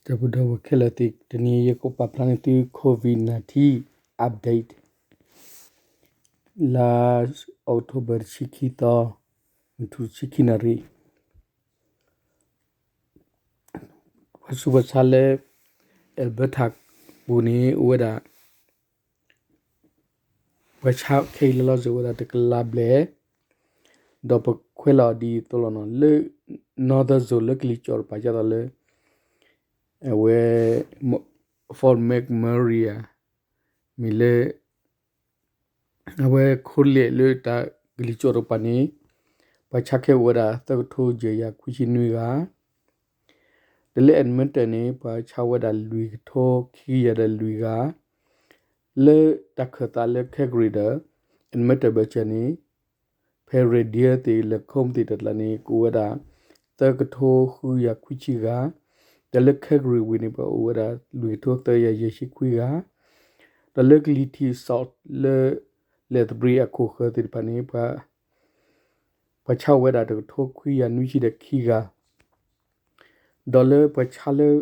ဒီပုၢ်ဒီဝဲၢ်ခဲလၢာ်သ့ၣ်, တနံၤအံၤယကပာ်ဖျါန့ၢ်သု COVID nineteen update လါ October တဆံခံသီ, မုၢ်ထူၣ်တဆံခံနၣ်ရံၣ်, ပှၤဆူးပှၤဆါလၢ Alberta ပူၤန့ၣ် အိၣ်ဝဲဒၣ် ပှၤဆါခဲအံၤလီၤလီၤဆဲးဝဲဒၣ်တကလးဘျဲၣ်, ဒီးပခွဲးလီၤအီၤဒ်သိးလီၤနီၤ, လၢ Northern Zone လၢကလံၤစိးတကပၤ ဒ်သိးလၢ အဝဲ Fort McMurray မ့ၢ်လၢ အဝဲခိၣ်လဲၣ်လၢတၢ်ကလံၤစိးတကပၤန့ၣ် ပှၤဆါခဲအိၣ်ဝဲဒၣ်သၢကထိယဲၢ်ကယၤခွံဆံနွံဂၤ, ဒီးလၢ Edmonton န့ၣ် ပှၤဆါဝဲဒၣ်လွံၢ်ကထိခံကယၤဒီးလွံၢ်ဂၤ, လၢတၢ်ခၢၣ်သးလၢ Calgary ဒီး Edmonton ဘၢၣ်စၢၤန့ၣ် ဖဲ Red Deer သ့ၣ် Lacombe သ့ၣ်တဖၣ်န့ၣ် ကအိၣ်ဝဲဒၣ် သၢကထိဃုကယၤခွံဆံဂၤ, ဒီးလၢ Calgary ဝံၤန့ၣ် ပှၤအိၣ်ဝဲဒၣ်လွံၢ်ကထိသၢကယၤယဲၢ်ဆံခွံဂၤ, ဒီးလၢကလံၤထံးစိးလၢ Lethbridge အခိၣ်ဃၢၤသ့ၣ်တဖၣ်န့ၣ် ပှၤဆါအိၣ်ဝဲဒၣ်တကထိခွံကယၤနွံဆံဒီးခံဂၤ, ဒီးလၢပှၤဆါလၢ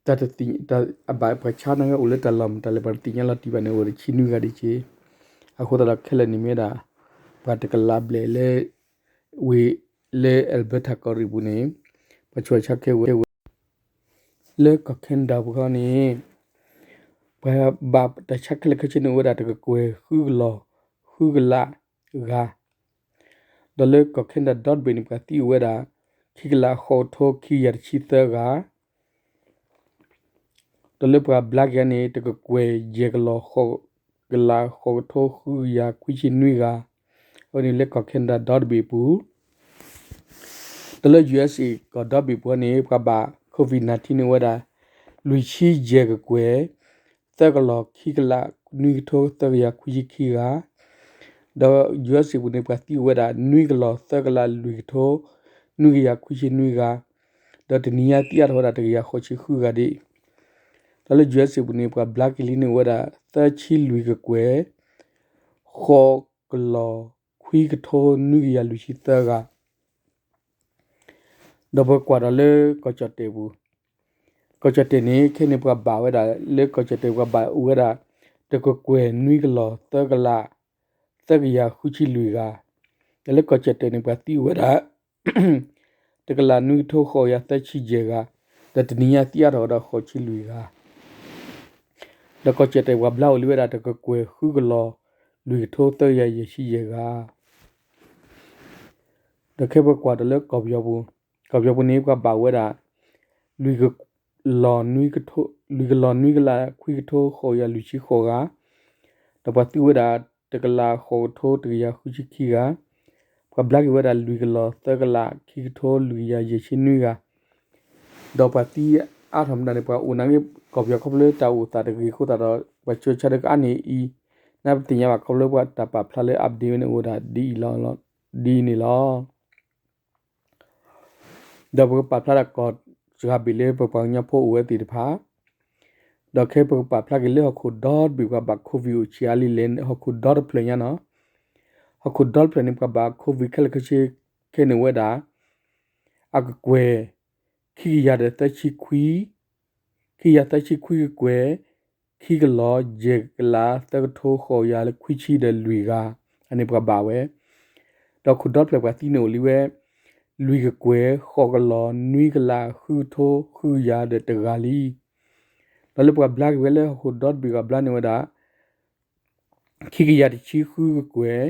တၢ်တသ့ၣ်ညါ အဘၣ်ပှၤဆါန့ၣ် အိၣ်လၢတၢ်လီၢ်မတၤလဲၣ် ပှၤတသ့ၣ်ညါလီၤတံၢ်ဘၣ်န့ၣ် အိၣ်ဝဲဒၣ်ဆံနွံဂၤဒံးက့ၢ်. အဃိသတးဒီးခဲလၢာ်န့ၣ်မ့ၢ်ဝဲဒၣ် ပှၤတကလးဘျဲၣ်လၢ ဝ့ၢ်လၢ Alberta ကီၢ်ရ့ၣ်ပူၤန့ၣ် ပှၤဆါခဲဝဲ လၢကီၢ် Canada ပူၤခီန့ၣ် ပှၤဘၣ်တၢ်ဆါခဲလၢာ်ခဲဆ့န့ၣ် အိၣ်ဝဲဒၣ်တကကွဲၢ်ဃုကလီၤ ဃုကလးဂၤ, ဒီးလၢကီၢ် Canada ဒီတဘ့ၣ်န့ၣ် ပှၤသံအိၣ်ဝဲဒၣ် ခံကလးဃိးကထိခံကယၤတဆံသၢဂၤ, ဒီးလၢပှၤဘျါက့ၤန့ၣ် တကကွဲၢ်ယဲၢ်ကလီၤ ဃိးကလးဃိးကထိဃုကယၤခွံဆံနွံဂၤ, အဝဲန့ၣ်လၢကီၢ် Canada ဒီတဘ့ၣ်ပူၤ ဒီးလၢ USA ကီၢ်ဒီဘ့ၣ်ပူၤန့ၣ် ပှၤဘၣ် COVID nineteen န့ၣ်အိၣ်ဝဲဒၣ် လွံၢ်ဆံယဲၢ်ကကွဲၢ် သၢကလီၤခံကလးနွံကထိသၢကယၤခွံဆံခံဂၤ, ဒီး USA ပူၤန့ၣ် ပှၤသံအိၣ်ဝဲဒၣ် နွံကလီၤသၢကလးလွံၢ်ကထိ နွံကယၤခွံဆံနွံဂၤ, ဒီးတနံၤညါသံအါထီၣ်ဝဲဒၣ်တကယၤဃိးဆံဃုဂၤဒံး, ဒီးလၢ USA ပူၤန့ၣ်ပှၤဘျါက့ၤလံန့ၣ်အိၣ်ဝဲဒၣ် သၢဆံလွံၢ်ကကွဲၢ် ဃိးကလီၤခွံကထိနွံကယၤလွံၢ်ဆံသၢဂၤ, ဒီးပကွၢ်ဒီးလၢကီၢ်ကၠီၣ်တဲၣ်ပူၤ, ကီၢ်ကၠီၣ်တဲၣ်န့ၣ် ခဲန့ၣ်ပှၤဘၣ်ဝဲဒၣ် လၢကီၢ်ကၠီၣ်တဲၣ်ပှၤဘၣ်အိၣ်ဝဲဒၣ် တကကွဲၢ်နွံကလီၤသၢကလး သၢကယၤဃုဆံလွံၢ်ဂၤ, ဒီးလၢကီၢ်ကၠီၣ်တဲၣ်န့ၣ် ပှၤသံအိၣ်ဝဲဒၣ် တကလးနွံကထိဃိးကယၤသၢဆံယဲၢ်ဂၤ, ဒီးတနံၤညါသံအါထီၣ်ဝဲဒၣ်ဃိးဆံလွံၢ်ဂၤ, ဒီးကီၢ်ကၠီၣ်တဲၣ်ပှၤဘျါအိၣ်လံဝဲဒၣ် တကကွဲၢ်ဃုကလီၤ လွံၢ်ကထိသၢကယၤယဲၢ်ဆံယဲၢ်ဂၤ ဒီးခဲပကွၢ်ဒီးလၢကီၢ်ပယီၤပူၤ, ကီၢ်ပယီၤပူၤန့ၣ် ပှၤဘၣ်ဝဲဒၣ် လွံၢ်ကလီၤနွံကလးခွံကထိဃိးကယၤလွံၢ်ဆံဃိးဂၤ, ဒီးပှၤသံဝဲဒၣ် တကလးဃိးကထိတကယၤဃုဆံခံဂၤ, ပှၤဘျါက့ၤဝဲဒၣ်လွံၢ်ကလီၤသၢကလးခံကထိလွံၢ်ကယၤယဲၢ်ဆံနွံဂၤ, ဒီးပှၤသံအါထီၣ်မတၤန့ၣ် ပှၤအိၣ်နာ်က့ ကီၢ်ပယီၤခီဖျိလၢတၢ်အိၣ်သးတဂ့ၤအဃိသတးဒီး ပှၤဆှၢဆါဒၢကအါန့ၢ်အံၤ, နပသ့ၣ်ညါဘၣ်ခီဖျိပှၤတၢ်ပာ်ဖျါလၢ update ဝဲန့ၣ်အိၣ်ဝဲဒၣ်ဒ်အံၤလီၤ, ဒ်အံၤန့ၣ်လီၤ. ဒီးပကပာ်ဖျါဒၣ်ကီၢ်စှၤဘ့ၣ်လၢပပှၤကညီဖိအိၣ်ဝဲသ့ၣ်တဖၣ်, ဒီးခဲပကပာ်ဖျါက့ၤလၢဟီၣ်ခိၣ်ဒီတဘ့ၣ်ပှၤဘၣ် COVID အိၣ်ဆံးအါလံလဲၣ် ဟီၣ်ခိၣ်ဒီတဖျၢၣ်ညါနီၤ, ဟီၣ်ခိၣ်ဒီတဖျၢၣ်န့ၣ် ပှၤဘၣ် COVID ခဲလၢာ်ခဲဆ့ ခဲန့ၣ်ဝဲဒၣ် အကကွဲၢ် ခံကယၤဒီးသၢဆံခွံ ခံကယၤသၢဆံခွံကကွဲၢ် ခံကလီၤ ယဲၢ်ကလး သၢကထိ ဃိးကယၤလၢခွံဆံဒီးလွံၢ်ဂၤ, အန့ၣ်ပှၤဘၣ်ဝဲ, ဒီးခိၣ်ဒီဖျၢၣ်ပှၤသံန့ၣ်အိၣ်လံဝဲ လွံၢ်ကကွဲၢ် ဃိးကလီၤ နွံကလး ဃုကထိ ဃုကယၤဒီးတဂၤလံ. ဒီးလၢပှၤဘျါက့ၤဝဲလၢဟီၣ်ခိၣ်ဒီတဘ့ၣ်ပှၤဘျါန့ၢ်ဝဲဒၣ် ခံကယၤတဆံဃုကကွဲၢ်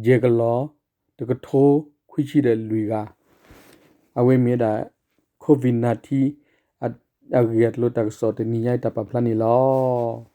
ယဲၢ်ကလီၤ တကထိ ခွံဆံဒီးလွံၢ်ဂၤ, အဝဲမ့ၢ်ဝဲဒၣ် COVID nineteen အဂ့ၢ်အကျိၤတၢ်ကစီၣ်တနံၤညါအံၤတၢ်ပာ်ဖျါန့ၣ်လီၤ.